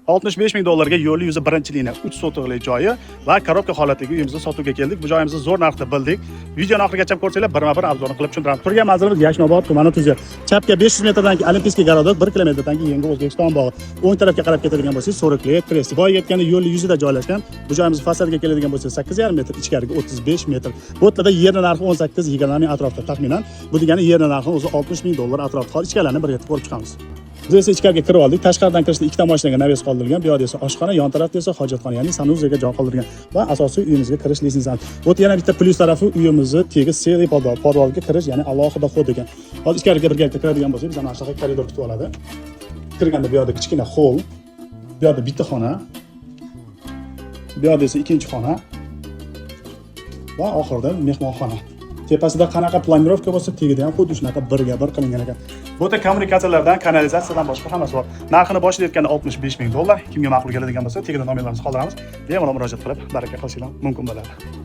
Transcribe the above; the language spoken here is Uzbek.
65 ming dollarga yo'lli yuzi birinchi liniya 3 sotixli joyi va коробка holatdagi uyimizni sotuvga keldik. Bu joyimizni zo'r narxda bildik. Videoni oxirigacha ko'rsanglar, birma-bir обзор ni qilib tushuntiramiz. Turgan manzilimiz Yashnobod tumani, Tuzyer. Chapga 500 metrdan keyin Олимпийский городок, 1 kilometrdan keyin Yangi O'zbekiston bog'i. O'ng tarafga qarab ketadigan bo'lsangiz, So'rikli, Trest. Voyaga yetganda yo'lli yuzida joylashgan. Bu joyimiz fasadiga keladigan bo'lsangiz, 8,5 metr, ichkariga 35 metr. Bu yerda yerni narxi 18-20 ming atrofida taxminan. Bu degani yerni narxi o'zi 60 ming dollar atrofida. Hozir ichkarilarni birga ko'rib chiqamiz. Biz esa ichkariga kirib oldik. Tashqaridan kirishda ikkita mashinaga навес qoldirilgan. Bu yoqda esa oshxona, yon tarafda esa hojatxona, ya'ni санузел ga joy qoldirilgan va asosiy uyimizga kirish лестница. Bu yerda yana bitta plyus tarafi, uyimizni tegi целый podval. Podvalga kirish, ya'ni alohida ход ekan. Hozir ichkariga birgalikda kiradigan bo'lsak, bizani mana shunaqa koridor kutib oladi. Kirganda bu yoqda kichkina холл, bu yoqda bitta xona, bu yoqda esa ikkinchi xona va oxirida mehmonxona. Tepasida qanaqa планировка bo'lsa, tagida ham xuddi shunaqa birga bir qilingan ekan. Bu yerda kommunikatsiyalardan, kanalizatsiyadan boshqa hammasi bor. Narxini boshida aytganda 65 ming dollar. Kimga ma'qul keladigan bo'lsa, tagida nomerlarimizni qoldiramiz. Bemalol murojaat qilib, baraka qilishinglar mumkin bo'ladi.